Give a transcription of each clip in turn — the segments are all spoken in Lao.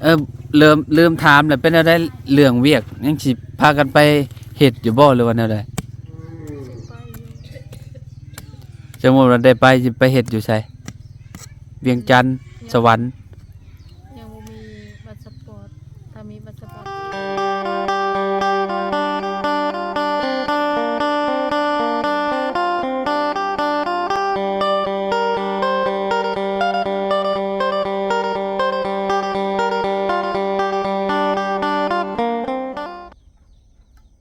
ເອີ ເລີ່ມ ລືມຖາມແລ້ວ ເປັນແນວໃດເລື່ອງວຽກ ຍັງຊິພາກັນໄປເຮັດຢູ່ບໍ່ ຫຼືວ່າແນວໃດ? ສົມມຸດວ່າໄດ້ໄປ ຊິໄປເຮັດຢູ່ໃສ? ວຽງຈັນ, ສະຫວັນ? ຍັງບໍ່ມີບັດສະປອດ ຖ້າມີບັດສະປອດ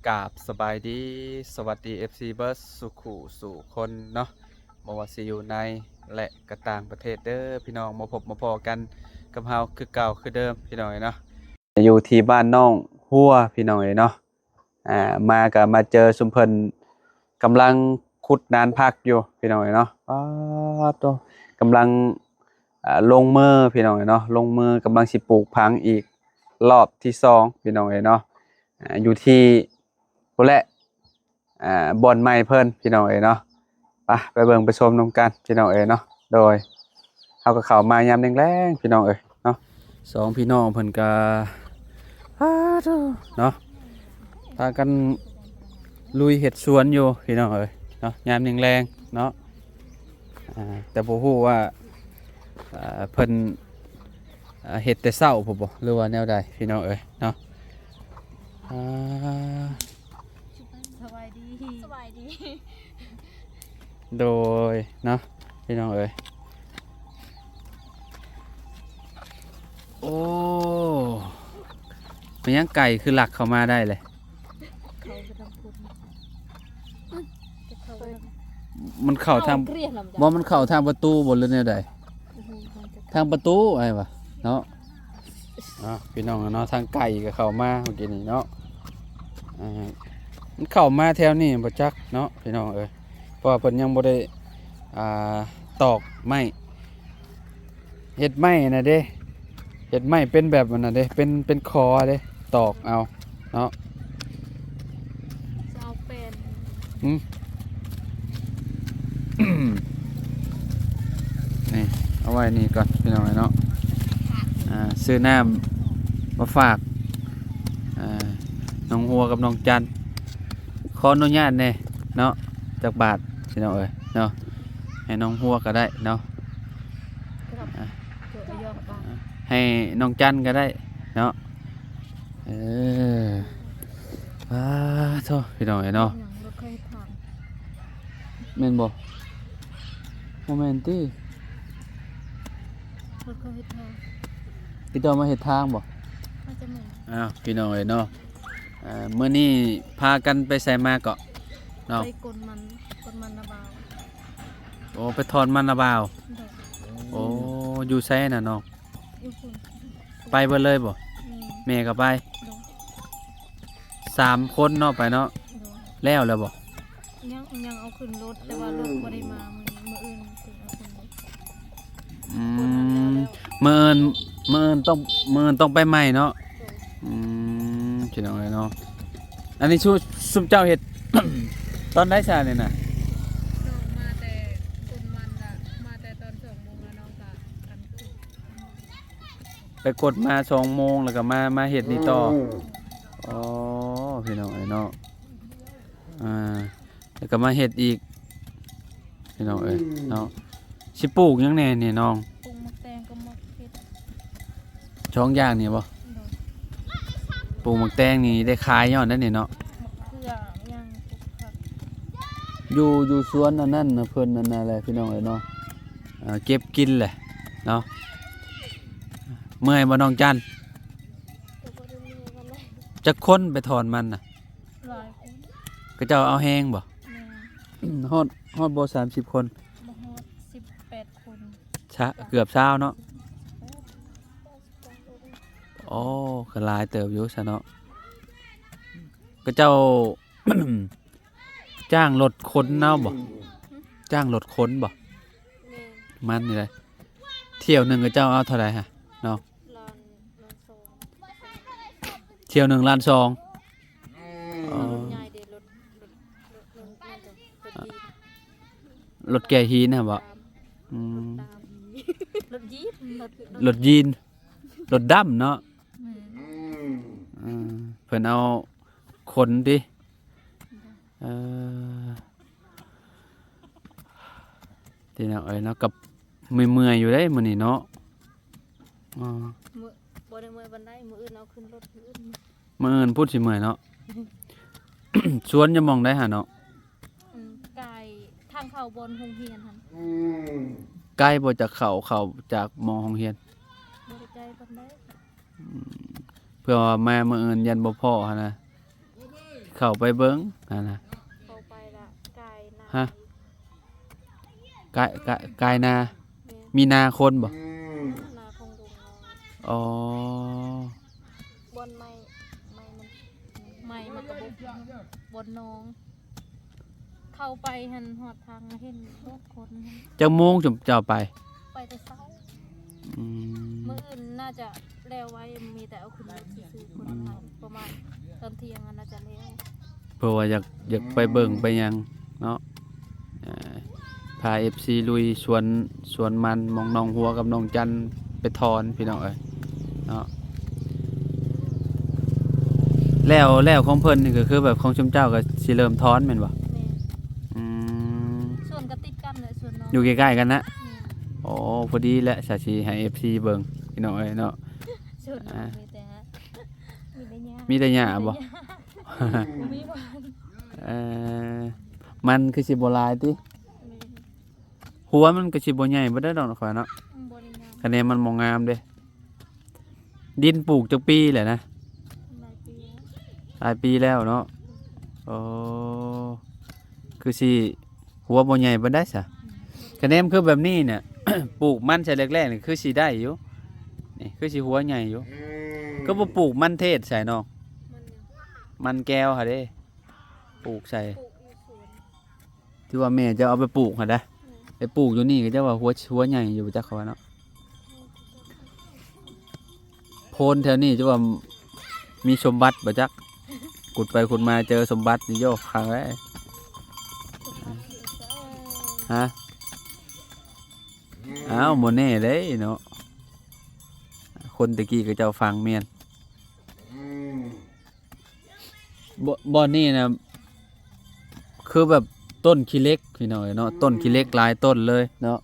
ກາບສະບາຍດີ ສະຫວັດດີ ເອັຟຊີ ເບິດສູ່ຄູ່ສູ່ຄົນເນາະ ບໍ່ວ່າຊິຢູ່ໃນ ແລະ ກະຕ່າງປະເທດເດີພີ່ນ້ອງ ມາພົບມາພໍ້ກັນກັບເຮົາຄືເກົ່າຄືເດີມພີ່ນ້ອງເອີຍເນາະ ຢູ່ທີ່ບ້ານໜອງຫົວພີ່ນ້ອງເອີຍເນາະ. ອ່າ ມາກໍມາເຈີຊຸມເພິ່ນກຳລັງຂຸດນານຜັກຢູ່ພີ່ນ້ອງເອີຍເນາະ. ປາດໂທ້ ກຳລັງ ອ່າ ລົງມືພີ່ນ້ອງເອີຍເນາະ ລົງມືກຳລັງຊິປູກຜັງອີກລອບທີສອງພີ່ນ້ອງເອີຍເນາະ. ອ່າ ຢູ່ທີ່ພຸ້ນແຫຼະ ອ່າ ບ່ອນໃໝ່ເພິ່ນພີ່ນ້ອງເອີຍເນາະ. ໄປ ໄປເບິ່ງໄປຊົມນຳກັນພີ່ນ້ອງເອີຍເນາະ. ໂດຍ ເຮົາກໍເຂົ້າມາຍາມແລງໆ ພີ່ນ້ອງເອີຍເນາະ. ສອງພີ່ນ້ອງເພິ່ນກໍ ປາດໂທ້ ເນາະ ພາກັນລຸຍເຮັດສວນຢູ່ພີ່ນ້ອງເອີຍເນາະ ຍາມແລງໆ ເນາະ. ອ່າ ແຕ່ບໍ່ຮູ້ວ່າ ອ່າ ເພິ່ນ ອ່າ ເຮັດແຕ່ເຊົ້າພຸ້ນບໍ່ ຫຼືວ່າແນວໃດພີ່ນ້ອງເອີຍເນາະ. ອ່າ ສະບາຍດີ ສະບາຍດີ ໂດຍເນາະ ພີ່ນ້ອງເອີຍ. ໂອ້ ແມ່ນຫຍັງໄກ່ຄືລັກເຂົ້າມາໄດ້ເລີຍ? ເຂົ້າໄປທາງພຸ້ນ ມັນເຂົ້າທາງ ເຂົ້າເກຍນຳ ບໍ່ ມັນເຂົ້າທາງປະຕູບໍ່ ຫຼືແນວໃດ? ອືຮຶ ທາງປະຕູອ້າຍວ່າເນາະ. ອ່າ ພີ່ນ້ອງເນາະ ທາງໄກ່ກໍເຂົ້າມາເມື່ອກີ້ນີ້ເນາະ. ອ່າ ມັນເຂົ້າມາແຖວນີ້ບໍ່ຈັກເນາະ ພີ່ນ້ອງເອີຍ ເພາະວ່າເພິ່ນຍັງບໍ່ໄດ້ ອ່າ ຕອກໄມ້ ເຮັດໄມ້ນະເດ້ ເຮັດໄມ້ເປັນແບບອັນນັ້ນເດ້ ເປັນ ເປັນຄໍເດ້ ຕອກເອົາເນາະ. ຈະເອົາແປ້ນ ຫຶ ນີ້ ເອົາໄວ້ນີ້ກ່ອນພີ່ນ້ອງເນາະ. ອ່າ ຊື້ນ້ຳມາຝາກ ອ່າ ນ້ອງຫົວກັບນ້ອງຈັນ ຂໍອະນຸຍາດແດ່ເນາະ ຈັກບາດພີ່ນ້ອງເອີຍເນາະ. ໃຫ້ນ້ອງຫົວກໍໄດ້ເນາະ ອ່າ ໃຫ້ນ້ອງຈັນກໍໄດ້ເນາະ. ເອີ ປາດໂທ້ ພີ່ນ້ອງເອີຍເນາະ ແມ່ນບໍ່? ບໍ່ແມ່ນຕິ ລົດເຂົາເຮັດທາງ ເຂົາເຈົ້າມາເຮັດທາງບໍ່? ໜ້າຈະແມ່ນ. ອ້າວ ພີ່ນ້ອງເອີຍເນາະ ເອີ ມື້ນີ້ພາກັນໄປໃສມາເກາະເນາະ? ໄປກົນມັນ ກົນມັນນາບ່າວ. ໂອ້ ໄປຖອນມັນນາບ່າວ. ໂດຍ. ໂອ້ ຢູ່ໃສນະນ້ອງ? ຢູ່ພຸ້ນ. ໄປເບິດເລີຍບໍ່? ແມ່ນ. ແມ່ກໍໄປ? ໂດຍ. ສາມຄົນເນາະ ໄປເນາະ. ໂດຍ. ແລ້ວແລ້ວບໍ່? ຍັງ ຍັງເອົາຂຶ້ນລົດ ແຕ່ວ່າລົດບໍ່ໄດ້ມາມື້ນີ້ ມື້ອື່ນຊິເອົາຂຶ້ນລົດ. ອືມ ມື້ອື່ນ ມື້ອື່ນຕ້ອງ ມື້ອື່ນຕ້ອງໄປໃໝ່ເນາະ. ໂດຍ. ອືມ ພີ່ນ້ອງເອີຍເນາະ ອັນນີ້ຊຸ ຊຸມເຈົ້າເຮັດ ຕອນໃດຊະນີ້ນະ? ນ້ອງມາແຕ່ກົນມັນລະ ມາແຕ່ຕອນສອງໂມງລະ ນ້ອງກະ ໄປກົນມາສອງໂມງ ແລ້ວກໍມາ ມາເຮັດນີ້ຕໍ່. ອໍ ພີ່ນ້ອງເອີຍເນາະ ອ່າ ແລ້ວກໍມາເຮັດອີກ ພີ່ນ້ອງເອີຍເນາະ. ຊິປູກຫຍັງແດ່ນີ້ນ້ອງ? ປູກໝາກແຕງກັບໝາກເຜັດ ສອງຢ່າງນີ້ບໍ່? ໂດຍ. ປູກໝາກແຕງນີ້ໄດ້ຂາຍຍ້ອນນັ້ນນີ້ເນາະ. ໝາກເຂືອຫຍັງ ປູກຜັກ ຢູ່ ຢູ່ສວນອັນນັ້ນນະ ເພິ່ນອັນນັ້ນແຫຼະ ພີ່ນ້ອງເອີຍເນາະ. ເອີ ເກັບກິນແຫຼະເນາະ. ເມື່ອຍບໍ່ນ້ອງຈັນ? ກໍບໍ່ໄດ້ເມື່ອຍປານໃດ. ຈັກຄົນໄປຖອນມັນນະ? ຫຼາຍຄົນ. ເຂົາເຈົ້າເອົາແຮງບໍ່? ແມ່ນ. ຮອດ ຮອດບໍ່ສາມສິບຄົນ? ບໍ່ຮອດ ສິບແປດຄົນ. ຊະ ເກືອບຊາວເນາະ. ໂອ້ ກໍຫຼາຍເຕີບຢູ່ຊະເນາະ. ເຂົາເຈົ້າ ຈ້າງລົດຂົນເອົາບໍ່? ຈ້າງລົດຂົນບໍ່? ແມ່ນ. ມັນນີ້ແຫຼະ ຖ້ຽວໜຶ່ງເຂົາເຈົ້າເອົາເທົ່າໃດຫະນ້ອງ? ລ້ານ ລ້ານສອງ. ຖ້ຽວໜຶ່ງລ້ານສອງ. ອໍ ລົດໃຫຍ່ເດ້ ລົດ ລົດ ລົດນັ້ນ ລົດແກ່ຫີນນະບໍ່? ອືມ ລົດ ລົດຢີນ ລົດ ລົດ ລົດຢີນ ລົດດຳເນາະ. ເພິ່ນເອົາຂົນຕິ? ເອີ ພີ່ນ້ອງເອີຍເນາະ ກໍເມື່ອຍໆຢູ່ເດ້ມື້ນີ້ເນາະ. ອໍ ມື້ ບໍ່ໄດ້ເມື່ອຍປານໃດ ມື້ອື່ນເອົາຂຶ້ນລົດ ມື້ອື່ນ ມື້ອື່ນພຸ້ນຊິເມື່ອຍເນາະ. ສວນຢູ່ໝ່ອງໃດຫາເນາະ? ອືມ ກາຍທາງເຂົ້າບ່ອນໂຮງຮຽນຫັ້ນ. ໄກບໍ່ຈາກເຂົ້າ ເຂົ້າຈາກໝ່ອງໂຮງຮຽນ? ບໍ່ໄດ້ໄກປານໃດ. ອືມ ເພື່ອວ່າມາມື້ອື່ນຢ້ານບໍ່ພໍ້ຫັ້ນນະ ເຂົ້າໄປເບິ່ງຫັ້ນນະ. ເຂົ້າໄປລະກາຍນາ. ຮະ? ກາຍ ກາຍ ກາຍນາ. ແມ່ນ. ມີນາຄົນບໍ່? ນາຂອງລຸງນ້ອຍ. ອໍ ບ່ອນໄມ້ ໄມ້ມັນ ໄມ້ມັນກະບົກ ບ່ອນໜອງ ເຂົ້າໄປຫັ້ນຮອດທາງ ເຫັນຮອດຄົນຫັ້ນ. ຈັກໂມງຈຸມເຈົ້າໄປ? ໄປແຕ່ເຊົ້າ. ອືມ ມື້ອື່ນໜ້າຈະແລ້ວໄວ ມີແຕ່ເອົາຂຶ້ນລົດຊື່ໆ ຄົນຫຼາຍ ປະມານຕອນທ່ຽງຫັ້ນໜ້າຈະແລ້ວ. ເພາະວ່າຢາກ ຢາກໄປເບິ່ງໄປຫຍັງເນາະ. ເອີ ພາເອັຟຊີລຸຍສວນ ສວນມັນ ໝ່ອງນ້ອງຫົວກັບນ້ອງຈັນໄປຖອນ ພີ່ນ້ອງເອີຍເນາະ. ແລ້ວ ແລ້ວຂອງເພິ່ນນີ້ກໍຄືແບບຂອງຊຸມເຈົ້າກໍຊິເລີ່ມຖອນແມ່ນບໍ່? ແມ່ນ. ອືມ ສວນກໍຕິດກັນແຫຼະ ສວນນ້ອງ ຢູ່ໃກ້ໆກັນນະ. ແມ່ນ. ໂອ້ ພໍດີແຫຼະ ສາຊິໃຫ້ເອັຟຊີເບິ່ງ ພີ່ນ້ອງເອີຍເນາະ. ສວນນ້ອງ ອ່າ ມີແຕ່ ມີແຕ່ຫຍ້າ ມີແຕ່ຫຍ້າບໍ່? ບໍ່ມີມັນ. ເອີ ມັນຄືຊິບໍ່ຫຼາຍຕິ? ແມ່ນ. ຫົວມັນກໍຊິບໍ່ໃຫຍ່ປານໃດດອກຂ້ອຍເນາະ. ອືມ ບໍ່ໄດ້ງາມ ຄະແນນມັນບໍ່ງາມເດ້. ດິນປູກຈັກປີແລ້ວນະ? ຫຼາຍປີແລ້ວ ຫຼາຍປີແລ້ວເນາະ. ໂອ້ ຄືຊິຫົວບໍ່ໃຫຍ່ປານໃດຊະ? ອືມ ຄະແນນຄືແບບນີ້ເນຍ ປູກມັນໃສ່ແລກໆນີ້ຄືຊິໄດ້ຢູ່ ນີ້ຄືຊິຫົວໃຫຍ່ຢູ່. ອືມ ຄືບໍ່ປູກມັນເທດໃສ່ເນາະ? ມັນຫຍັງ? ມັນແກ້ວຫັ້ນເດ້ ປູກໃສ່ ປູກຢູ່ສວນ. ທີ່ວ່າແມ່ເຈົ້າເອົາໄປປູກຫັ້ນນະ. ອືມ ໄປປູກຢູ່ນີ້ກໍເຈົ້າວ່າຫົວ ຫົວໃຫຍ່ຢູ່ບໍ່ຈັກ ເຂົາວ່າເນາະ. ໂພນແຖວນີ້ເຈົ້າວ່າມີສົມບັດບໍ່ຈັກ ຂຸດໄປຂຸດມາເຈີສົມບັດນີ້ໂຍ ຄັກແລ້ວ. ຮະ? ອ້າວ ບໍ່ແນ່ເດ້ເນາະ ຄົນແຕ່ກີ້ເຂົາເຈົ້າຝັງແມ່ນ. ບ່ອນ ບ່ອນນີ້ນະ ຄືແບບຕົ້ນຂີ້ເຫຼັກ ພີ່ນ້ອງເອີຍເນາະ. ອືມ ຕົ້ນຂີ້ເຫຼັກຫຼາຍຕົ້ນເລີຍເນາະ.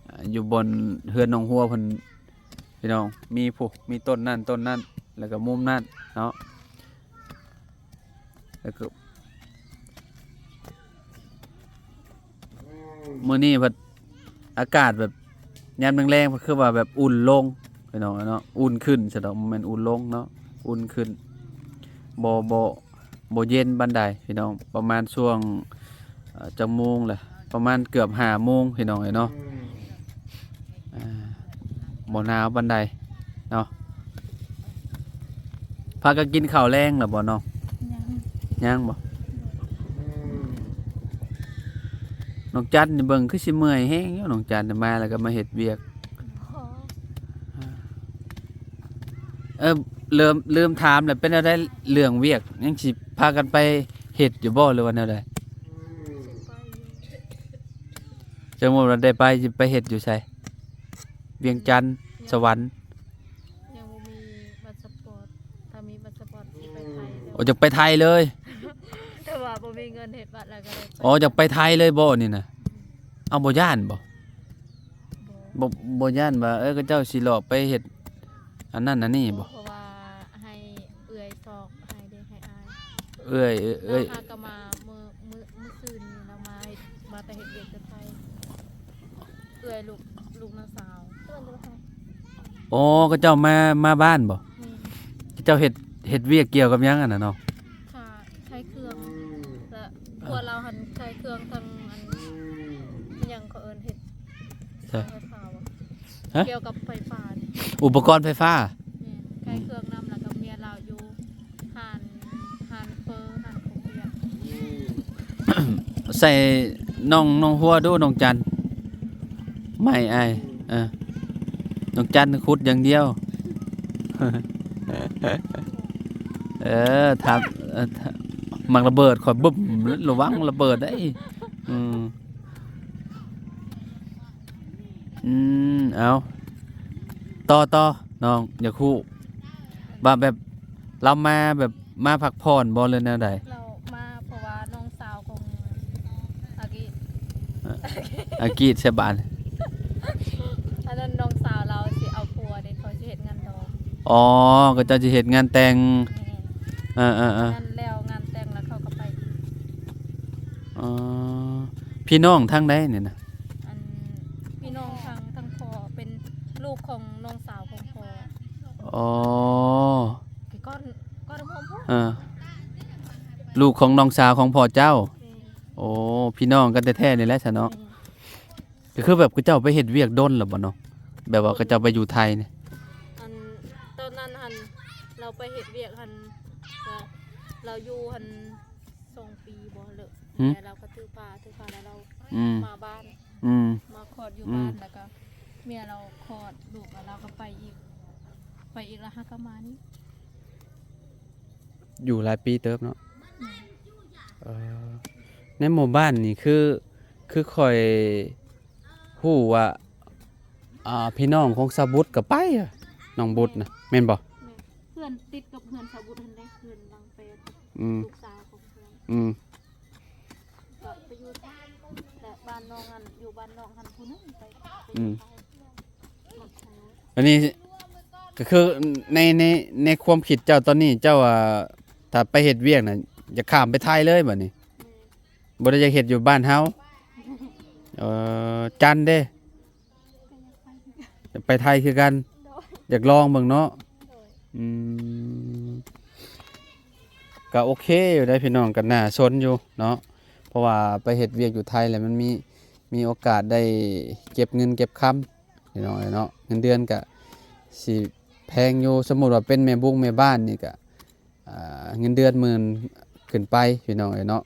ອ່າ ຢູ່ບ່ອນເຮືອນນ້ອງຫົວເພິ່ນ ພີ່ນ້ອງ ມີພຸ້ນ ມີຕົ້ນນັ້ນຕົ້ນນັ້ນ ແລ້ວກໍມຸມນັ້ນເນາະ. ແລ້ວກໍ ມື້ນີ້ພັດອາກາດແບບຍາມແລງໆ ຄືວ່າແບບອຸ່ນລົງ ພີ່ນ້ອງເນາະ. ອຸ່ນຂຶ້ນຊະດອກ ບໍ່ແມ່ນອຸ່ນລົງເນາະ ອຸ່ນຂຶ້ນ ບໍ່ ບໍ່ ບໍ່ເຢັນປານໃດ ພີ່ນ້ອງ. ປະມານຊ່ວງ ເອີ ຈັກໂມງລະ ປະມານເກືອບຫ້າໂມງ ພີ່ນ້ອງເອີຍເນາະ. ອ່າ ບໍ່ໜາວປານໃດເນາະ. ພາກັນກິນເຂົ້າແລງແລ້ວບໍ່ນ້ອງ? ຍັງ ຍັງບໍ່? ນ້ອງຈັນນີ້ເບິ່ງຄືຊິເມື່ອຍແຮງຢູ່ ນ້ອງຈັນນີ້ມາແລ້ວກໍມາເຮັດວຽກ. ເອີ ລືມ ລືມຖາມແລ້ວ ເປັນແນວໃດເລື່ອງວຽກ ຍັງຊິພາກັນໄປເຮັດຢູ່ບໍ່ ຫຼືວ່າແນວໃດ? ສົມມຸດວ່າໄດ້ໄປ ຊິໄປເຮັດຢູ່ໃສ? ວຽງຈັນ ສະຫວັນ? ຍັງບໍ່ມີບັດສະປອດ ຖ້າມີບັດສະປອດຊິໄປໄທ. ໂອ້ ຢາກໄປໄທເລີຍ? ແຕ່ວ່າບໍ່ມີເງິນເຮັດບັດແລ້ວກໍເລີຍ. ອໍ ຢາກໄປໄທເລີຍບໍ່ນີ້ນະ? ອືມ ເອົາ ບໍ່ຢ້ານບໍ່? ບໍ່ ບໍ່ ບໍ່ຢ້ານວ່າ ເອີ ເຂົາເຈົ້າຊິຫຼອກໄປເຮັດອັນນັ້ນອັນນີ້ບໍ່? ບໍ່ ເພາະວ່າໃຫ້ເອື້ອຍຊອກໃຫ້ເດ້ ໃຫ້ອ້າຍ. ເອື້ອຍ ເອື້ອຍ ລາວຫາກໍມາມື້ ມື້ ມື້ຊືນນີ້ລາວມາເຮັດ ມາແຕ່ເຮັດວຽກແຕ່ໄທ. ເອື້ອຍລູກ ລູກນ້າສາວ. ອໍ ເຂົາເຈົ້າມາ ມາບ້ານບໍ່? ແມ່ນ. ເຂົາເຈົ້າເຮັດ ເຮັດວຽກກ່ຽວກັບຫຍັງຫັ້ນນະນ້ອງ? ຂາຍ ຂາຍເຄື່ອງ ແລະ ຜົວລາວຫັ້ນຂາຍເຄື່ອງທາງອັນ ອີຫຍັງເຂົາເອີ້ນ ເຮັດ ໃສ? ໄຟຟ້າບໍ່? ຮະ? ກ່ຽວກັບໄຟຟ້ານີ້ ອຸປະກອນໄຟຟ້າ. ແມ່ນ ຂາຍເຄື່ອງນຳ ແລ້ວກໍເມຍລາວຢູ່ຮ້ານ ຮ້ານເຝີ ຮ້ານເຂົ້າປຽກ. ໃສ່ນ້ອງ ນ້ອງຫົວດູ ນ້ອງຈັນ ໄມ້ອ້າຍ ເອີ ນ້ອງຈັນຂຸດຢ່າງດຽວ. ເອີ ຖ້າ ເອີ ຖ້າມັກລະເບີດ ຂ້ອຍບຶ້ມ ລະວັງລະເບີດເດ້. ອືມ ອືມ ເອົາ ຕໍ່ ຕໍ່ ນ້ອງຢາກຮູ້ວ່າແບບ ລາວມາແບບ ມາພັກຜ່ອນບໍ່ ຫຼືແນວໃດ? ລາວມາເພາະວ່ານ້ອງສາວຂອງອາກີດ ອາກີດໃສ່ບາດ ອັນນັ້ນນ້ອງສາວລາວຊິເອົາຜົວເດ້ ເຂົາຊິເຮັດງານດອງ. ອໍ ເຂົາເຈົ້າຊິເຮັດງານແຕ່ງ. ແມ່ນ. ເອີໆໆ ນັ້ນແລ້ວງານແຕ່ງແລ້ວເຂົາກໍໄປອີກ. ອໍ ພີ່ນ້ອງທາງໃດນີ້ນະ? ອັນ ພີ່ນ້ອງທາງ ທາງພໍ່ ເປັນລູກຂອງນ້ອງສາວຂອງພໍ່. ອໍ ກ່ອນ ກ່ອນພໍ່. ເອີ ລູກຂອງນ້ອງສາວຂອງພໍ່ເຈົ້າ. ແມ່ນ. ໂອ້ ພີ່ນ້ອງກັນແທ້ໆນີ້ແຫຼະຊະເນາະ. ແມ່ນ. ກໍຄືແບບເຂົາເຈົ້າໄປເຮັດວຽກດົນແລ້ວບໍ່ເນາະ? ແບບວ່າເຂົາເຈົ້າໄປຢູ່ໄທນີ້. ອັນ ຕອນນັ້ນຫັ້ນ ລາວໄປເຮັດວຽກຫັ້ນ ລາວຢູ່ຫັ້ນສອງປີບໍ່ເລີະ. ຫື? ແລ້ວລາວກໍຖືພາ ຖືພາແລ້ວລາວ ອືມ ມາບ້ານ. ອືມ ມາຄອດຢູ່ ອືມ ບ້ານ ແລ້ວກໍເມຍລາວຄອດລູກ ແລ້ວລາວກໍໄປອີກ ໄປອີກ ແລ້ວຫາກໍມານີ້. ຢູ່ຫຼາຍປີເຕີບເນາະ. ແມ່ນ. ເອີ ໃນໝູ່ບ້ານນີ້ຄື ຄືຂ້ອຍຮູ້ວ່າ ອ່າ ພີ່ນ້ອງຂອງສາວບຸດກໍໄປ ນ້ອງບຸດນະ ແມ່ນບໍ່? ແມ່ນ. ເຮືອນຕິດກັບເຮືອນສາວບຸດຫັ້ນເດ້ ເຮືອນຫຼັງແປດ. ອືມ ລູກສາວຂອງເພິ່ນ. ອືມ ກໍໄປຢູ່ແຕ່ບ້ານນ້ອງຫັ້ນ ຢູ່ບ້ານນ້ອງຫັ້ນຜູ້ໜຶ່ງໄປ ໄປຢູ່ ອືມ ໄປ. ອັນນີ້ກໍຄືໃນ ໃນ ໃນຄວາມຄິດເຈົ້າຕອນນີ້ ເຈົ້າວ່າຖ້າໄປເຮັດວຽກນະ ຢາກຂ້າມໄປໄທເລີຍບາດນີ້. ແມ່ນ. ບໍ່ໄດ້ຢາກເຮັດຢູ່ບ້ານເຮົາ. ເອີ ຈັນເດ້? ໄປໄທຄືກັນ. ໂດຍ. ຢາກລອງເບິ່ງເນາະ. ໂດຍ. ອືມ ກໍໂອເຄຢູ່ເດ້ພີ່ນ້ອງ ກໍໜ້າສົນຢູ່ເນາະ ເພາະວ່າໄປເຮັດວຽກຢູ່ໄທແລ້ວມັນມີ ມີໂອກາດໄດ້ເກັບເງິນເກັບຄຳ ພີ່ນ້ອງເອີຍເນາະ. ເງິນເດືອນກະຊິແພງຢູ່ ສົມມຸດວ່າເປັນແມ່ບຸງແມ່ບ້ານນີ້ກະ ອ່າ ເງິນເດືອນໝື່ນຂຶ້ນໄປ ພີ່ນ້ອງເອີຍເນາະ.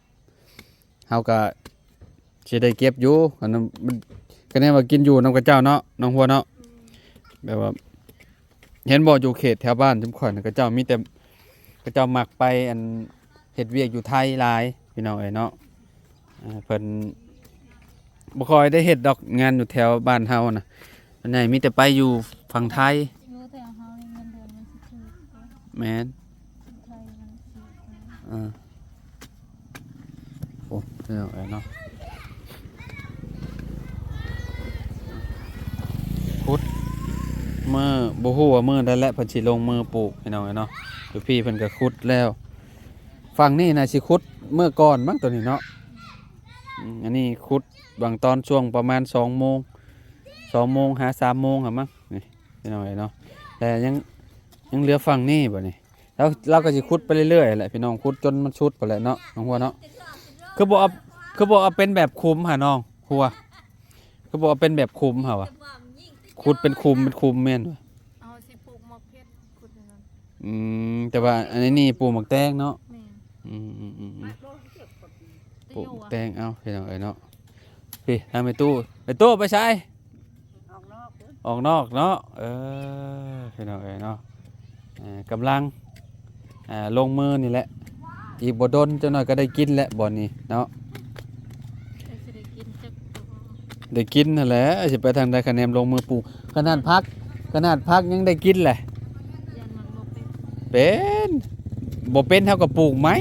ເຮົາກະຊິໄດ້ເກັບຢູ່ ອັນນັ້ນມັນ ກະແນວວ່າກິນຢູ່ນຳເຂົາເຈົ້າເນາະ ນ້ອງຫົວເນາະ. ແບບວ່າ ເຫັນບໍ່ ຢູ່ເຂດແຖວບ້ານຊຸມຂ້ອຍນະ ເຂົາເຈົ້າມີແຕ່ ເຂົາເຈົ້າມັກໄປ ອັນ ເຮັດວຽກຢູ່ໄທຫຼາຍ ພີ່ນ້ອງເອີຍເນາະ. ເອີ ເພິ່ນບໍ່ຄ່ອຍໄດ້ເຮັດດອກ ງານຢູ່ແຖວບ້ານເຮົານະ ສ່ວນໃຫຍ່ມີແຕ່ໄປຢູ່ຝັ່ງໄທ. ຢູ່ແຖວເຮົານີ້ເງິນເດືອນມັນຊິຖືກ. ແມ່ນ. ໄທມັນຖືກ. ເອີ. ໂອ້ ພີ່ນ້ອງເອີຍເນາະ ຂຸດມື້ ບໍ່ຮູ້ວ່າມື້ໃດແຫຼະເພິ່ນຊິລົງມືປູກ ພີ່ນ້ອງເອີຍເນາະ. ຢູ່ພີ້ເພິ່ນກໍຂຸດແລ້ວ ຝັ່ງນີ້ນະຊິຂຸດມື້ກ່ອນມັ້ງ ໂຕນີ້ເນາະ. ອືມ ອັນນີ້ຂຸດຫວ່າງຕອນຊ່ວງປະມານສອງໂມງ ສອງໂມງຫາສາມໂມງຫັ້ນມັ້ງ ນີ້ ພີ່ນ້ອງເອີຍເນາະ. ແຕ່ຍັງ ຍັງເຫຼືອຝັ່ງນີ້ບາດນີ້ ລາວ ລາວກໍຊິຂຸດໄປເລື້ອຍໆແຫຼະພີ່ນ້ອງ ຂຸດຈົນມັນສຸດພຸ້ນແຫຼະເນາະ ນ້ອງຫົວເນາະ. ຄືບໍ່ເອົາ ຄືບໍ່ເອົາເປັນແບບຂຸມຫາ ນ້ອງຫົວ? ຄືບໍ່ເອົາເປັນແບບຂຸມຫາວະ? ຂຸດເປັນຂຸມ ເປັນຂຸມແມ່ນຫວາ? ເຮົາຊິປູກໝາກເຜັດ ຂຸດນັ້ນ. ອືມ ແຕ່ວ່າອັນນີ້ປູກໝາກແຕງເນາະ. ແມ່ນ. ອືມໆໆ ປູກໝາກແຕງ ເອົາ ພີ່ນ້ອງເອີຍເນາະ. ພີ້ ທາງແມ່ຕູ້ ແມ່ຕູ້ໄປໃສ? ອອກນອກເດີ ອອກນອກເນາະ. ເອີ ພີ່ນ້ອງເອີຍເນາະ ເອີ ກຳລັງ ອ່າ ລົງມືນີ້ແຫຼະ ອີກບໍ່ດົນຈັກໜ້ອຍກໍໄດ້ກິນແຫຼະບ່ອນນີ້ເນາະ. ໄດ້ກິນຫັ້ນແຫຼະ ຊິໄປທາງໃດ ຄະແນນລົງມືປູກ ຂະໜາດຜັກ ຂະໜາດຜັກຍັງໄດ້ກິນແຫຼະ. ເປັນ ບໍ່ເປັນເຮົາກໍປູກໃໝ່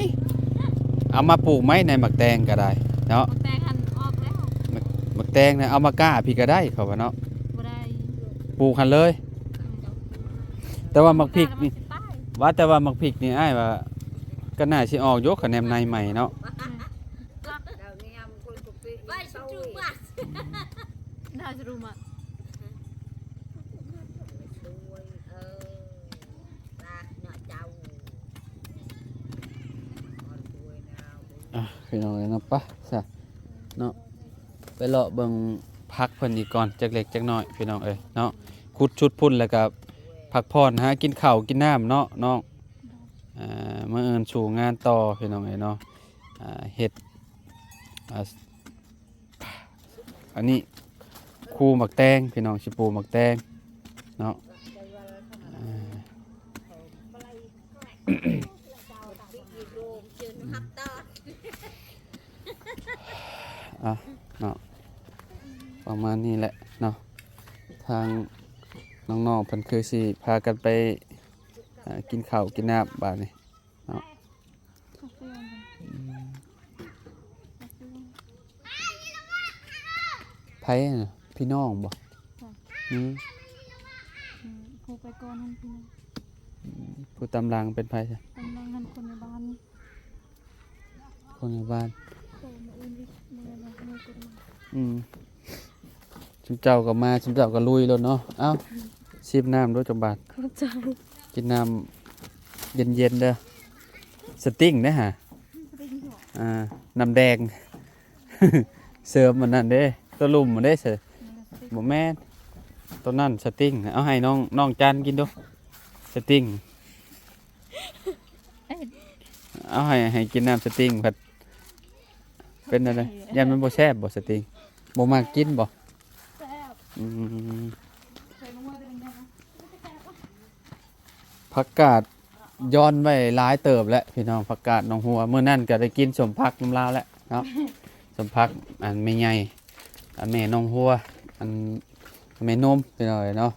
ເອົາມາປູກໃໝ່ໃນໝາກແຕງກໍໄດ້ເນາະ. ໝາກແຕງຫັ້ນອອກແລ້ວ ໝາກ ໝາກແຕງນະ ເອົາມາກ້າພີ້ກໍໄດ້ ເຂົາວ່າເນາະ. ບໍ່ໄດ້ ປູກຫັ້ນເລີຍ. ແຕ່ວ່າໝາກພິກນີ້ ວ່າແຕ່ວ່າໝາກພິກນີ້ ອ້າຍວ່າກໍໜ້າຊິອອກຢູ່ ຂະແນນໃນໃໝ່ເນາະ. ອ່ະ ພີ່ນ້ອງເອີຍເນາະ ໄປຊະເນາະ ໄປເລາະເບິ່ງຜັກເພິ່ນອີກກ່ອນ ຈັກເລັກຈັກນ້ອຍ ພີ່ນ້ອງເອີຍເນາະ. ຂຸດຊຸດພຸ້ນແລ້ວກໍພັກຜ່ອນ ຫາກິນເຂົ້າກິນນ້ຳເນາະນ້ອງ. ອ່າ ມື້ອື່ນສູ້ງານຕໍ່ ພີ່ນ້ອງເອີຍເນາະ. ອ່າ ເຮັດ ອ່າ ອັນນີ້ ຄູໝາກແຕງ ພີ່ນ້ອງ ຊິປູໝາກແຕງເນາະ. ອ່າ ອ່ະ ເນາະ ປະມານນີ້ແຫຼະເນາະ. ທາງນ້ອງໆເພິ່ນຄືຊິພາກັນໄປ ອ່າ ກິນເຂົ້າກິນນ້ຳບາດນີ້ເນາະ. ໃຜນະ? ພີ່ນ້ອງບໍ່? ຈ້ະ ອືມ ອືມ ຜູ້ໄປກ່ອນຫັ້ນພີ່ນ້ອງ. ອືມ ຜູ້ຕາມຫຼັງເປັນໃຜຊະ? ຕາມຫຼັງຫັ້ນຄົນໃນບ້ານ. ຄົນໃນບ້ານ. ໂອ້ ມື້ອື່ນອີກ ມື້ນັ້ນນະ ມື້ກວດມາ. ອືມ ຊຸມເຈົ້າກໍມາ ຊຸມເຈົ້າກໍລຸຍໂລດເນາະ. ເອົ້າ ອືມ ຊິບນ້ຳດູຈັກບາດ. ຂອບໃຈ. ກິນນ້ຳເຢັນໆເດີ. ສະຕິງເດ້ຫາ. ອ່າ ນ້ຳແດງ ເສີມອັນນັ້ນເດ້ ໂຕລຸ່ມເດ້. ບໍ່ແມ່ນ ໂຕນັ້ນສະຕິງ. ເອົາໃຫ້ນ້ອງ ນ້ອງຈັນກິນດູ ສະຕິງ. ເອົາໃຫ້ ໃຫ້ກິນນ້ຳສະຕິງພັດເປັນແນວໃດ? ຢ້ານມັນບໍ່ແຊບບໍ່ສະຕິງ? ບໍ່ມັກກິນບໍ່? ແຊບ. ອືມ ຜັກກາດຍ້ອນໄວ້ຫຼາຍເຕີບແລ້ວພີ່ນ້ອງ ຜັກກາດໜອງຫົວ. ມື້ນັ້ນກໍໄດ້ກິນສົມຜັກນຳລາວແລ້ວເນາະ ສົມຜັກອັນແມ່ໃຫຍ່ ອັນແມ່ໜອງຫົວ ອັນແມ່ນົມ ພີ່ນ້ອງເອີຍເນາະ.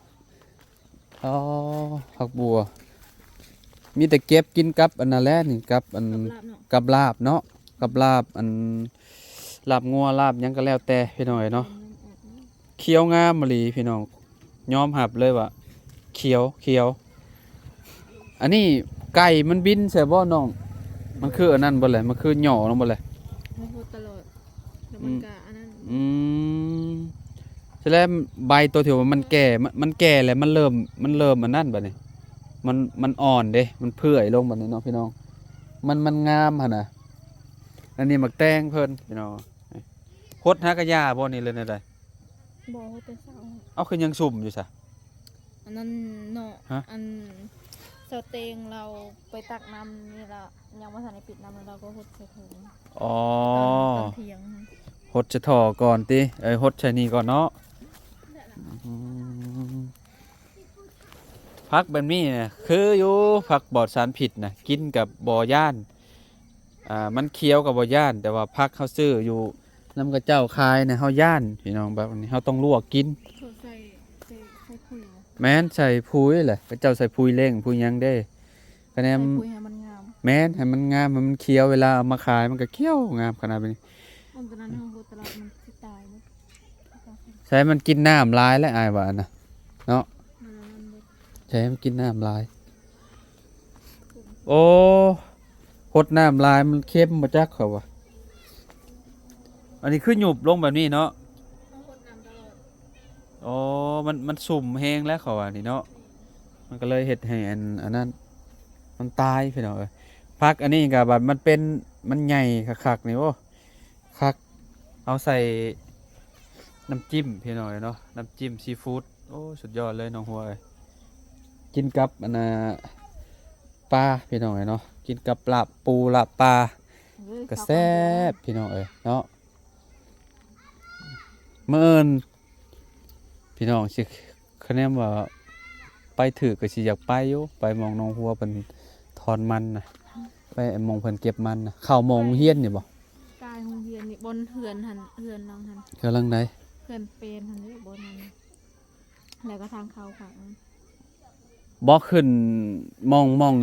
ອໍ ຜັກບົວ ມີແຕ່ເກັບກິນກັບອັນນັ້ນແຫຼະນີ້ ກັບອັນ ກັບລາບເນາະ ກັບລາບ ອັນລາບງົວ ລາບຫຍັງກໍແລ້ວແຕ່ພີ່ນ້ອງເອີຍເນາະ. ຂຽວງາມອີ່ຫຼີພີ່ນ້ອງ ຍອມຮັບເລີຍວ່າຂຽວ ຂຽວ. ອັນນີ້ໄກ່ມັນບິນໃສ່ບໍ່ນ້ອງ? ມັນຄືອັນນັ້ນບໍ່ແຫຼະ? ມັນຄືຫຍໍ້ລົງບໍ່ແຫຼະ? ມັນຫົດຕະຫຼອດ ແລ້ວມັນ ອືມ ກະອັນນັ້ນ. ອືມ ສະແລ້ວໃບໂຕທີ່ວ່າມັນແກ່ ມັນ ມັນແກ່ແລ້ວ ມັນເລີ່ມ ມັນເລີ່ມອັນນັ້ນບາດນີ້ ມັນ ມັນອ່ອນເດ້ ມັນເຜື່ອຍລົງບາດນີ້ເນາະພີ່ນ້ອງ. ມັນ ມັນງາມຫັ້ນນະ. ອັນນີ້ໝາກແຕງເພິ່ນພີ່ນ້ອງ. ຫົດຫາກະຢາບໍ່ນີ້ ຫຼືແນວໃດ? ບໍ່ ຫົດແຕ່ເຊົ້າ. ເອົ້າ ຄືຍັງຊຸ່ມຢູ່ຊະ? ອັນນັ້ນເນາະ ຮະ? ອັນສາວເຕັງລາວໄປຕັກນ້ຳນີ້ລະ ຍັງບໍ່ທັນໄດ້ປິດນ້ຳ ລາວກໍຫົດໃສ່ຖົງ. ອໍ ຕອນ ຕອນທ່ຽງຫັ້ນ ຫົດໃສ່ທໍ່ກ່ອນຕິ? ເອີ ຫົດໃສ່ນີ້ກ່ອນເນາະ. ອືມ ຜັກແບບນີ້ນະ ຄືຢູ່ ຜັກປອດສານພິດນະ ກິນກັບບໍ່ຢ້ານ ອ່າ ມັນຂຽວກໍບໍ່ຢ້ານ ແຕ່ວ່າຜັກເຮົາຊື້ຢູ່ນຳເຂົາເຈົ້າຂາຍນະ ເຮົາຢ້ານພີ່ນ້ອງ. ແບບນີ້ເຮົາຕ້ອງລວກກິນ. ເຂົາໃສ່ ໃສ່ ໃສ່ປຸຍບໍ່? ແມ່ນ ໃສ່ປຸຍແຫຼະ ເຂົາເຈົ້າໃສ່ປຸຍເລັ່ງ ປຸຍຫຍັງເດ້. ຄະແນນ ໃສ່ປຸຍໃຫ້ມັນງາມ. ແມ່ນ ໃຫ້ມັນງາມ ໃຫ້ມັນຂຽວ ເວລາເອົາມາຂາຍມັນກໍຂຽວງາມຂະໜາດນີ້. ອັນຕົວນັ້ນເຮົາບໍ່ຕະຫຼາດ ມັນຊິຕາຍເບິດ. ໃສ່ມັນກິນນ້ຳຫຼາຍແຫຼະ ອ້າຍວ່ານະ ເນາະ. ໃສ່ມັນກິນນ້ຳຫຼາຍ. ໂອ້ ຫົດນ້ຳຫຼາຍມັນເຄັມບໍ່ຈັກ ເຂົາວ່າ. ອັນນີ້ຄືຫຍຸບລົງແບບນີ້ເນາະ. ເຮົາຫົດນ້ຳຕະຫຼອດ. ອໍ ມັນ ມັນຊຸ່ມແຮງແລ້ວ ເຂົາວ່ານີ້ເນາະ. ມັນກໍເລີຍເຮັດໃຫ້ອັນ ອັນນັ້ນ ມັນຕາຍພີ່ນ້ອງເອີຍ. ຜັກອັນນີ້ກໍບັດມັນເປັນ ມັນໃຫຍ່ຄັກໆນີ້ ໂອ້ ຄັກ. ເອົາໃສ່ນ້ຳຈິ້ມພີ່ນ້ອງເອີຍເນາະ ນ້ຳຈິ້ມຊີຟູດ. ໂອ້ ສຸດຍອດເລີຍນ້ອງຫົວເອີຍ. ກິນກັບອັນນ່າ ປາພີ່ນ້ອງເອີຍເນາະ ກິນກັບລາບປູລາບປາ ເອີຍ ກໍແຊບພີ່ນ້ອງເອີຍເນາະ. ມື້ອື່ນພີ່ນ້ອງຊິ ຄະແນນວ່າໄປຖືກກໍຊິຢາກໄປຢູ່ ໄປໝ່ອງນ້ອງຫົວເພິ່ນຖອນມັນນະ ໄປໝ່ອງເພິ່ນເກັບມັນນະ. ເຂົ້າໝ່ອງໂຮງຮຽນນີ້ບໍ່? ກາຍໂຮງຮຽນນີ້ ບ່ອນເຮືອນຫັ້ນ ເຮືອນຫຼັງຫັ້ນ. ເຮືອນຫຼັງໃດ? ເຮືອນແປນຫັ້ນເດ້ ບ່ອນນັ້ນ ແລ້ວກໍທາງເຂົ້າຂ້າງນັ້ນ. ບໍ່ ຂຶ້ນໝ່ອງ ໝ່ອງ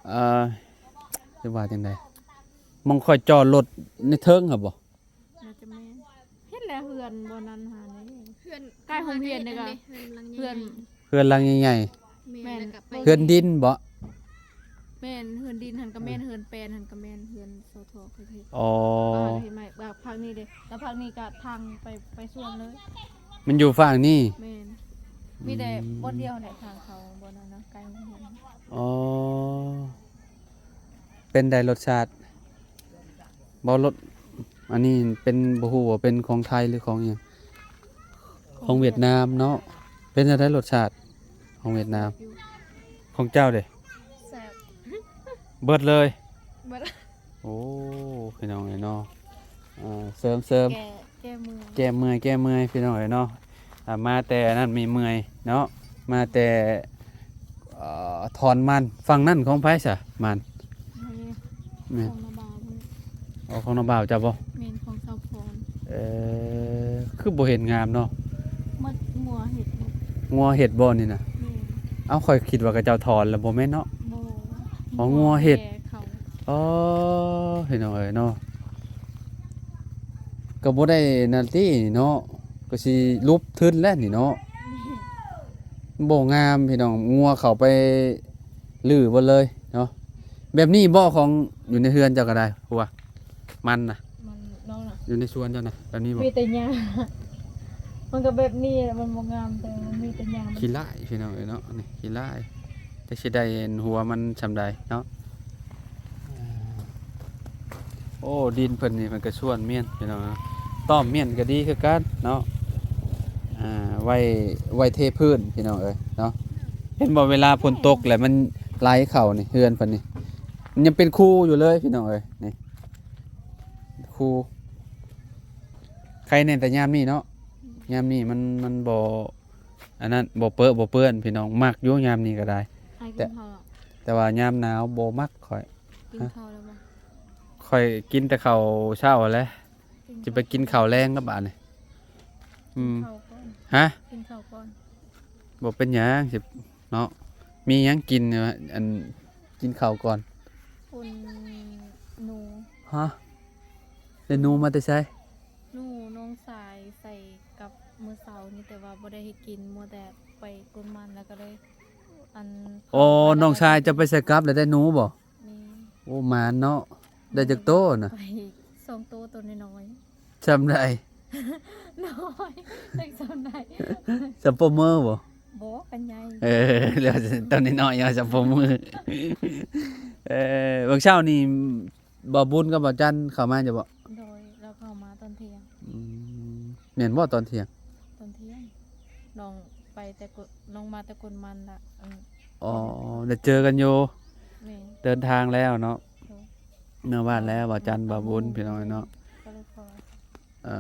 ເອີ ຈະວ່າຈັ່ງໃດ ໝ່ອງຂ້ອຍຈອດລົດໃນເທິງຫັ້ນບໍ່? ໜ້າຈະແມ່ນ. ເຫັນແລ້ວເຮືອນບ່ອນນັ້ນຫານີ້ ເຮືອນ ໃກ້ໂຮງຮຽນນີ້ກໍ ເຮືອນຫຼັງໃຫຍ່ ເຮືອນ ເຮືອນຫຼັງໃຫຍ່. ແມ່ນ ແມ່ນ ແລ້ວກໍໄປ ເຮືອນດິນບໍ່? ແມ່ນ ເຮືອນດິນຫັ້ນກໍແມ່ນ ເຮືອນແປນຫັ້ນກໍແມ່ນ ເຮືອນ ໂສໂທ ເຂົາເຮັດ. ອໍ ເຂົາເຮັດໃໝ່ ແບບພາກນີ້ເດ້ ແລ້ວພາກນີ້ກໍທາງໄປ ໄປສວນເລີຍ. ມັນຢູ່ຟາກນີ້? ແມ່ນ ອືມ ມີແຕ່ບ່ອນດຽວແຫຼະ ທາງເຂົ້າບ່ອນນັ້ນນະ ໃກ້ໂຮງຮຽນ. ອໍ ເປັນໃດລົດຊາດ? ບໍ່ ລົດ ອັນນີ້ເປັນ ບໍ່ຮູ້ວ່າເປັນຂອງໄທ ຫຼືຂອງຫຍັງ ຂອງຫວຽດນາມເນາະ. ເປັນຈັ່ງໃດລົດຊາດຂອງຫວຽດນາມ? ແຊບຢູ່. ຂອງເຈົ້າເດ? ແຊບ ເບິດເລີຍ? ເບິດ. ໂອ້ ພີ່ນ້ອງເອີຍເນາະ ເອີ ເສີມ ເສີມ ແກ້ ແກ້ເມື່ອຍ ແກ້ເມື່ອຍ ແກ້ເມື່ອຍ ພີ່ນ້ອງເອີຍເນາະ. ອ່າ ມາແຕ່ອັນນັ້ນມີເມື່ອຍເນາະ ມາແຕ່ ເອີ ຖອນມັນ. ຝັ່ງນັ້ນຂອງໃຜຊະມັນ? ແມ່ນ ຂອງນ້າບ່າວພຸ້ນ. ອໍ ຂອງນ້າບ່າວເຈົ້າບໍ່? ແມ່ນ ຂອງສາວພອນ. ເອີ ຄືບໍ່ເຫັນງາມເນາະ. ໝົດ ງົວເຮັດໝົດ. ງົວເຮັດບໍ່ນີ້ນະ? ແມ່ນ. ເອົ້າ ຂ້ອຍຄິດວ່າເຂົາເຈົ້າຖອນແລ້ວ ບໍ່ແມ່ນເນາະ? ບໍ່. ອໍ ງົວເຮັດ. ອໍ ພີ່ນ້ອງເອີຍເນາະ ເ ກໍບໍ່ໄດ້ນັ້ນຕິເນາະ ກໍຊິຫຼຸບທຶນແລ້ວນີ້ເນາະ. ບໍ່ງາມພີ່ນ້ອງ ງົວເຂົ້າໄປຮື້ເບິດເລີຍເນາະ. ແບບນີ້ບໍ່ ຂອງຢູ່ໃນເຮືອນເຈົ້າກໍໄດ້ ຫົວມັນນະ ມັນນ້ອງນະ ຢູ່ໃນສວນເຈົ້ານະ ແບບນີ້ບໍ່? ມີແຕ່ຫຍ້າ ມັນກໍແບບນີ້ແຫຼະ ມັນບໍ່ງາມ ແຕ່ມັນມີແຕ່ຫຍ້າ ມັນ ຂີ້ຮ້າຍພີ່ນ້ອງເອີຍເນາະ. ນີ້ຂີ້ຮ້າຍ ຈັກຊິໄດ້ເຫັນຫົວມັນຊ່ຳໃດເນາະ. ໂອ້ ດິນເພິ່ນນີ້ເພິ່ນກໍສວນມ້ຽນພີ່ນ້ອງເນາະ ຕ້ອມມ້ຽນກໍດີຄືກັນເນາະ. ອ່າ ໄວ້ ໄວ້ເທພື້ນພີ່ນ້ອງເອີຍເນາະ. ເຫັນບໍ່ ເວລາຝົນຕົກແລ້ວມັນໄຫຼເຂົ້ານີ້ ເຮືອນເພິ່ນນີ້ມັນຍັງເປັນຄູຢູ່ເລີຍພີ່ນ້ອງເອີຍ. ນີ້ຄູ ໄຄແນ່ແຕ່ຍາມນີ້ເນາະ ຍາມນີ້ມັນ ມັນບໍ່ ອັນນັ້ນ ບໍ່ເປິະບໍ່ເປື້ອນພີ່ນ້ອງ ມັກຢູ່ຍາມນີ້ກໍໄດ້. ໄຄກິນ ແຕ່ ເຂົ້າແລ້ວ ແຕ່ວ່າຍາມໜາວບໍ່ມັກຂ້ອຍ. ກິນ ຮະ? ເຂົ້າແລ້ວບໍ່? ຂ້ອຍກິນແຕ່ເຂົ້າເຊົ້າແຫຼະ ກິນ ຊິໄປກິນເຂົ້າແລງແລ້ວບາດນີ້. ອືມ ກິນເຂົ້າກ່ອນ ຮະ? ກິນເຂົ້າກ່ອນ ບໍ່ເປັນຫຍັງຊິເນາະ. ມີຫຍັງກິນ ອັນ ກິນເຂົ້າກ່ອນ? ປົ່ນໜູ. ຮະ? ໄດ້ໜູມາແຕ່ໃສ? ໜູນ້ອງຊາຍໃສ່ກັບມື້ເຊົ້ານີ້ ແຕ່ວ່າບໍ່ໄດ້ເຮັດກິນ ມົວແຕ່ໄປກົນມັນ ແລ້ວກໍເລີຍ ອັນ ໂອ້ ນ້ອງຊາຍເຈົ້າໄປໃສ່ກັບແລ້ວໄດ້ໜູບໍ່? ແມ່ນ. ໂອ້ ໝານເນາະ ໄດ້ຈັກໂຕນະ? ໄປສອງໂຕ ໂຕນ້ອຍໆ. ຊ່ຳໃດ? ນ້ອຍ ຈັກຊ່ຳໃດ ຊ່ຳໂປ້ມືບໍ່? ບໍ່ ກໍໃຫຍ່. ເອີ ແລ້ວໂຕນ້ອຍໆ ຊ່ຳໂປ້ມື. ເອີ ມື້ເຊົ້ານີ້ ບ່າວບຸນກັບບ່າວຈັນເຂົ້າມາຢູ່ບໍ່? ໂດຍ ລາວເຂົ້າມາຕອນທ່ຽງ. ອືມ ແມ່ນບໍ່ຕອນທ່ຽງ? ຕອນທ່ຽງ ນ້ອງໄປແຕ່ກົນ ນ້ອງມາແຕ່ກົນມັນລະ. ອໍ ໄດ້ເຈີກັນຢູ່. ແມ່ນ. ເດີນທາງແລ້ວເນາະ. ໂດຍ. ເມືອບ້ານແລ້ວ ບ່າວຈັນ ບ່າວບຸນ ພີ່ນ້ອງເນາະ. ກໍເລີຍຂໍ ເອີ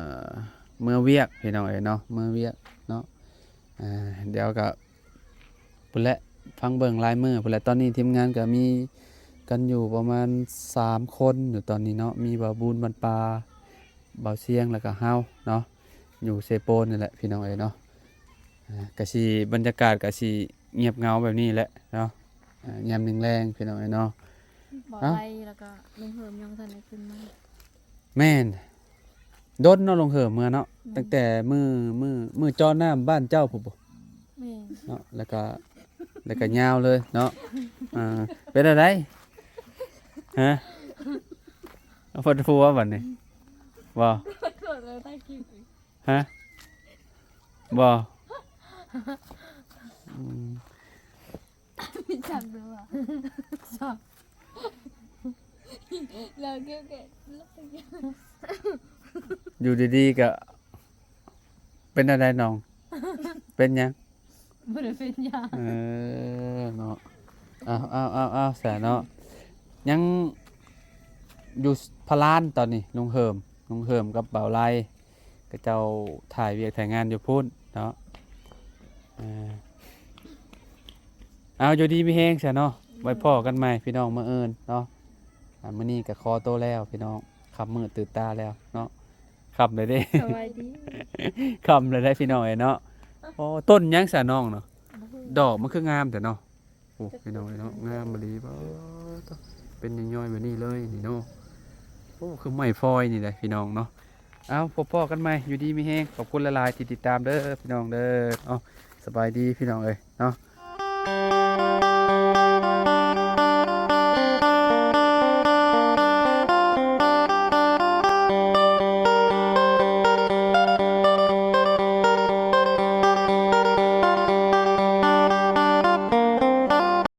ເມືອວຽກ ພີ່ນ້ອງເອີຍເນາະ ເມືອວຽກເນາະ. ອ່າ ດຽວກໍ ພຸ້ນແຫຼະ ຟັງເບິ່ງລາຍມື້ພຸ້ນແຫຼະ. ຕອນນີ້ທີມງານກໍມີກັນຢູ່ປະມານສາມຄົນຢູ່ຕອນນີ້ເນາະ ມີບ່າວບຸນ ບ້ານປ່າ ບ່າວຊຽງ ແລ້ວກໍເຮົາເນາະ ຢູ່ເຊໂປນນີ້ແຫຼະ ພີ່ນ້ອງເອີຍເນາະ. ອ່າ ກະຊິ ບັນຍາກາດກະຊິງຽບເຫງົາແບບນີ້ແຫຼະເນາະ. ອ່າ ຍາມແລງໆ ພີ່ນ້ອງເອີຍເນາະ. ບໍ່ໄດ້ ແລ້ວກໍລຸງເຫີມຍັງບໍ່ທັນໄດ້ຂຶ້ນມາ. ແມ່ນ ດົນເນາະ ລຸງເຫີມເມືອເນາະ. ແມ່ນ. ຕັ້ງແຕ່ມື້ ມື້ ມື້ເຈາະນ້ຳບ້ານເຈົ້າພຸ້ນບໍ່? ແມ່ນ. ເນາະ ແລ້ວກໍ ແລ້ວກໍຍາວເລີຍເນາະ. ເອີ ເປັນແນວໃດ? ຮະ? ເອົາເພິ່ນຜົວບັດນີ້ ບໍ່? ຮະ? ບໍ່? ອືມ ຈັກເດີວ່າ ແລ້ວແກ ຢູ່ດີໆ ກໍເປັນແນວໃດນ້ອງ? ເປັນຫຍັງ? ບໍ່ໄດ້ເປັນຫຍັງ. ເອີ ເນາະ. ເອົາ ເອົາ ເອົາ ເອົາ ຊະເນາະ. ຍັງຢູ່ພະລານຕອນນີ້ ລຸງເຫີມ ລຸງເຫີມກັບບ່າວໄລ ເຂົາເຈົ້າຖ່າຍວຽກຖ່າຍງານຢູ່ພຸ້ນເນາະ. ເອີ ເອົາ ຢູ່ດີມີແຮງຊະເນາະ. ໄວ້ພໍ້ກັນໃໝ່ພີ່ນ້ອງມື້ອື່ນເນາະ. ອ່າ ມື້ນີ້ກໍຂໍໂຕແລ້ວພີ່ນ້ອງ ຄ່ຳມືດຕື່ນຕາແລ້ວເນາະ. ຄ່ຳແລ້ວເດ້ ສະບາຍດີ ຄ່ຳແລ້ວເດ້ພີ່ນ້ອງເອີຍເນາະ. ໂອ້ ຕົ້ນຫຍັງຊະນ້ອງເນາະ? ບໍ່ຮູ້ ດອກມັນຄືງາມແທ້ເນາະ. ໂອ້ ພີ່ນ້ອງເອີຍເນາະ ງາມອີ່ຫຼີ. ປາດໂທ້ ເປັນຍ້ອຍໆ ແບບນີ້ເລີຍນີ້ເນາະ. ໂອ້ ຄືໄມ້ຟອຍນີ້ແຫຼະພີ່ນ້ອງເນາະ. ເອົາ ພົບພໍ້ກັນໃໝ່ ຢູ່ດີມີແຮງ. ຂອບຄຸນຫຼາຍໆ ທີ່ຕິດຕາມເດີພີ່ນ້ອງເດີ. ເອົາ ສະບາຍດີພີ່ນ້ອງເອີຍເນາະ.